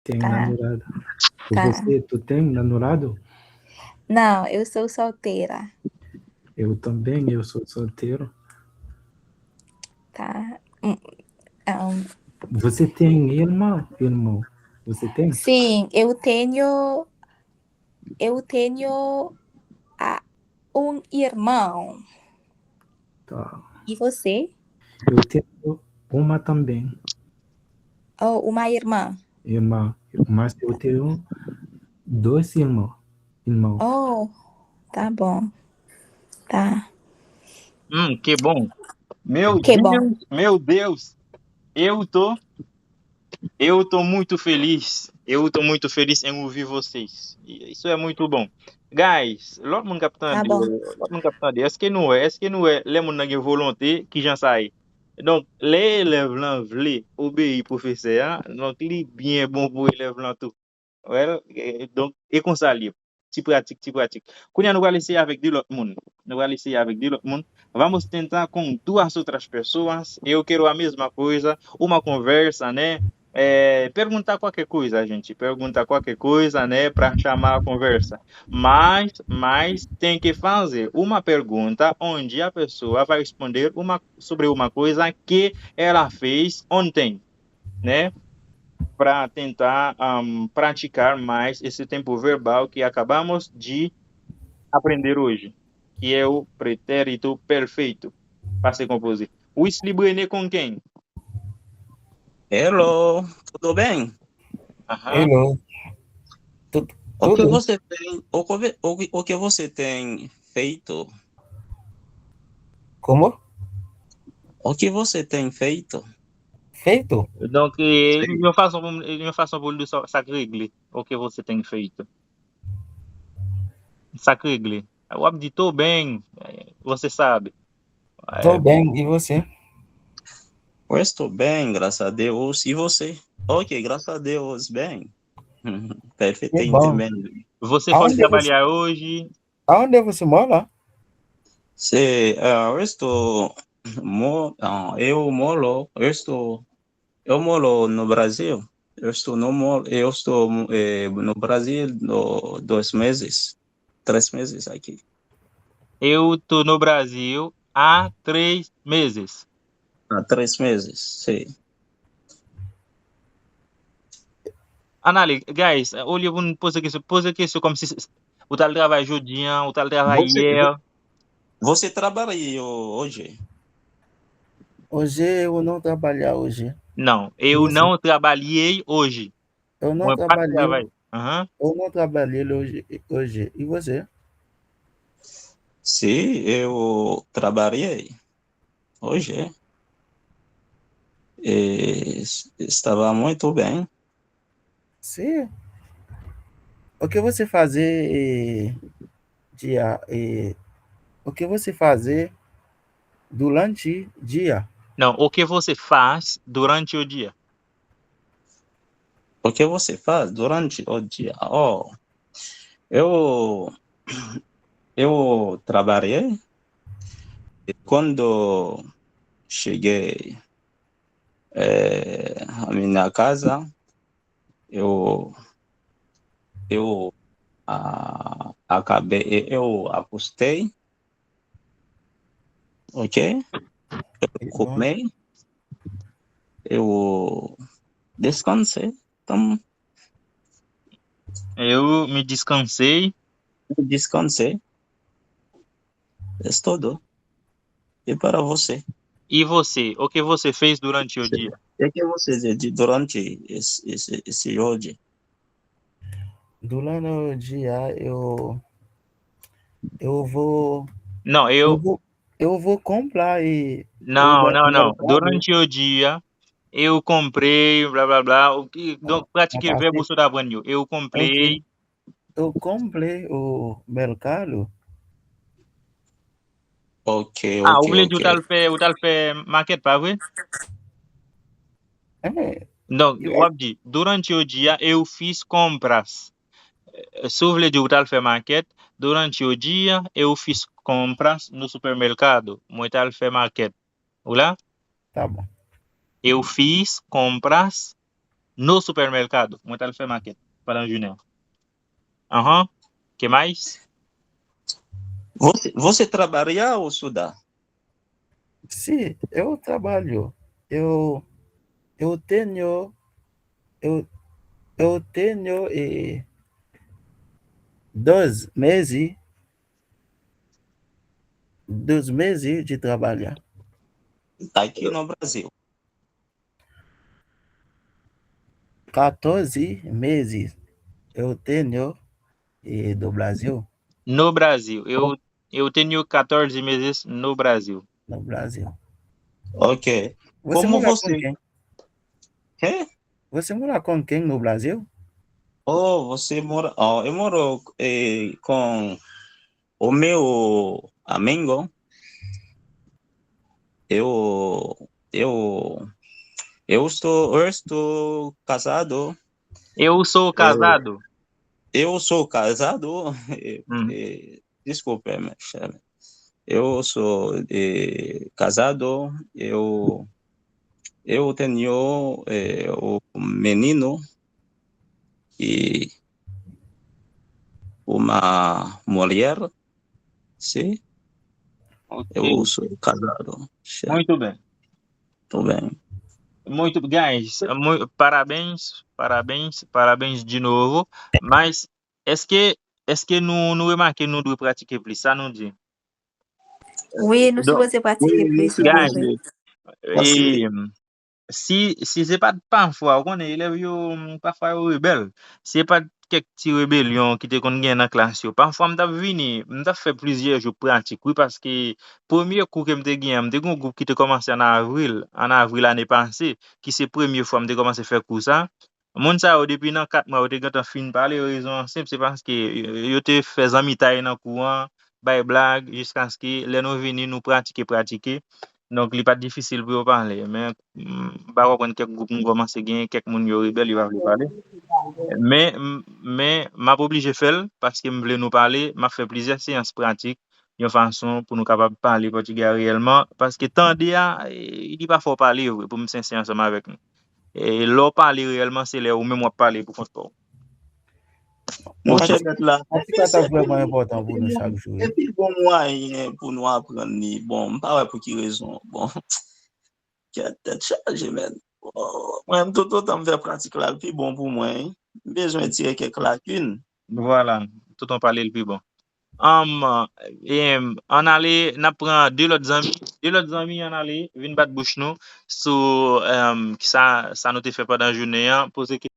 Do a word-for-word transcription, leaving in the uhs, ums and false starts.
Tem namorado? Tá. Você, tu tem namorado? Não, eu sou solteira. Eu também, eu sou solteiro. Tá. Hum, ahn. Você tem irmã, irmão? Você tem? Sim, eu tenho, eu tenho a, um irmão. Tá. E você? Eu tenho uma também. Oh, uma irmã. Irmã, mas eu tenho dois irmãos. Irmãos. Oh, tá bom. Tá. Hum, que bom. Meu Que bom. Deus, meu Deus. Eu tô, eu tô muito feliz. Eu tô muito feliz em ouvir vocês. Isso é muito bom. Guys, lòt moun k ap Tá tande, bom. lòt moun k ap tande, èske nou wè, èske nou wè lè moun nan gen volonte, kijan sa ye? Donk, lè elèv lan vle obeyi pwofesè a, donk li byen bon pou elèv lan tou. Well, eh, donk, e konsa l ye. Ti pratik, ti pratik. Kounye a nou pral eseye avèk de lòt moun. Nou pral eseye avèk de lòt moun. Vamos tentar com duas outras pessoas. Eu quero a mesma coisa, uma conversa, né? É, perguntar qualquer coisa, gente. Perguntar qualquer coisa, né? Pra chamar a conversa. Mas, mas tem que fazer uma pergunta onde a pessoa vai responder uma, sobre uma coisa que ela fez ontem, né? Para tentar um, praticar mais esse tempo verbal que acabamos de aprender hoje, que é o pretérito perfeito, passé composé. Wesley Brené com quem? Hello, tudo bem? Aham. Hello. Tu- O que Tudo? Você tem, o que, o que- o que você tem feito? Como? O que você tem feito? Feito? Donk, e, yon fason pou m- yon fason pou l di sa, sa k regle. O que você tem feito? Sa k regle. W ap di, tô bem, você sabe. Tô bem, e você? Eu estou bem, graças a Deus. E você? Ok, graças a Deus, bem. Que Perfeitamente bom. bem. Você foi Aonde você, trabalhar hoje? Aonde você mora? Se, ah, eu estou, mo, ah, eu moro, eu estou, eu moro no Brasil. Eu estou no, mo- eu estou eh, no Brasil no, dois meses, três meses aqui. Eu tô no Brasil há três meses. Há três meses, sim. Ann ale, guys, olye pou n poze kesyon, poze kesyon kòmsi s- ou t al travay jodi a, ou t al travay Você, yè. você trabalhou hoje? Hoje eu não trabalhar hoje. Não, eu Você? Não trabalhei hoje. Eu não Mwen pa t trabalhei, travay. Aham. eu não trabalhei hoje, hoje. E você? Sim, eu trabalhei hoje. E estava muito bem. Sim. O que você fazer eh, dia, eh, o que você fazer durante dia? Não, o que você faz durante o dia? O que você faz durante o dia? Oh, eu, eu trabalhei e quando cheguei eh, a minha casa, eu, eu ah, acabei, eu acostei, ok? Eu comi, eu descansei, então Eu me descansei. Eu descansei. É todo. E para você? E você? O que você fez durante o dia? O que você fez durante esse, esse, esse hoje? Durante o dia eu, eu vou, Não, eu eu. Vou, eu vou comprar e Não, eu não, não. mercado. Durante o dia, eu comprei, blá blá blá. O que, donc, pratiquer Ah, verbo ok. Sou ta aprann yo. Eu comprei. Eu comprei o mercado. Ok, Ah, ok, ou vle di ou ok. t al fè, ou t al fè makèt, pa vre? É, Donk, e w ap di, durante o dia eu fiz compras. Eh, si w vle di ou t al fè makèt, durante o dia eu fiz compras no supermercado. Mwen t al fè makèt. Ou la? Tá bom. Eu fiz compras No supermercado. Mwen t al fè makèt pandan jounen an. Aham. Que mais? Você, você trabalha ou estuda? Sí, eu trabalho. Eu, eu tenho, eu, eu tenho eh, dois meses, dois meses de trabalhar. Aqui no Brasil. Catorze meses eu tenho eh, do Brasil. No Brasil. Eu, eu tenho catorze meses no Brasil. No Brasil. Ok. Você Como mora você- com quem? Quê? Você mora com quem no Brasil? Oh, você mora. Oh, eu moro eh, com o meu amigo. Eu, eu, eu estou, eu estou casado. Eu sou casado. Eu sou casado. Eh, Hum. eh, desculpe, mas, eh, eu sou eh, casado. Eu, eu tenho eh, um menino e uma mulher. Sim, Ok. Eu sou casado. Sim, Muito bem. Tudo bem. Muito, guys, muito, parabéns, parabéns, parabéns de novo. Mas, èske, èske nou, nou remake nou dwe pratike plis? Sa nou di? Wi, nou Donk, sipoze pratike plis, nou guys, bezwen. e, si, si se pa t pafwa, ou konnen, elèv yo, pafwa yo rebèl. Si se pa t kèk ti rebelyon ki te konn gen nan klas yo, pafwa m t ap vini, m t ap fè plizyè jou pratik, wi, paske premye kou ke m te gen an, m te gen yon gwoup ki te kòmanse an avril, an avril ane pase, ki se premye fwa m te kòmanse fè kou sa. Moun sa yo, depi nan kat mwa, yo te gentan fin pale, rezon an senp, se paske yo, yo te fè zanmitay nan kou an, bay blag, jiskaske lè nou vini, nou pratike, pratike. Donk, li pa t difisil pou yo pale. Men, m pa konprann kèk gwoup m kòmanse genyen, kèk moun yo rebèl, yo pa vle pale. Men, m- men, m ap oblije fè l, paske m vle nou pale, m ap fè plizyè seyans pratik, yon fason pou nou kapab pale pòtigè a reyèlman, paske tande a, e, li pa fè w pale vre, pou m sensè ansanm avèk nou. E lè w pale reyèlman, se lè ou menm w ap pale pou kont pa w. Monchè mèt la. An tou ka, sa vrèman enpòtan pou nou chak jou. Epi bon mwayen pou nou aprann li. Bon, m pa wè pou ki rezon. Bon. Kèt tèt chaje, men. Mwen, tout otan m fè pratik la, l pi bon pou mwen. M bezwen tire kèk lakin. Vwala, tout an pale l pi bon. Um, e, ann ale, n ap pran de lòt zanmi. De lòt zanmi, ann ale, vin bat bouch nou sou um, sa, sa nou te fè pandan jounen an. Poze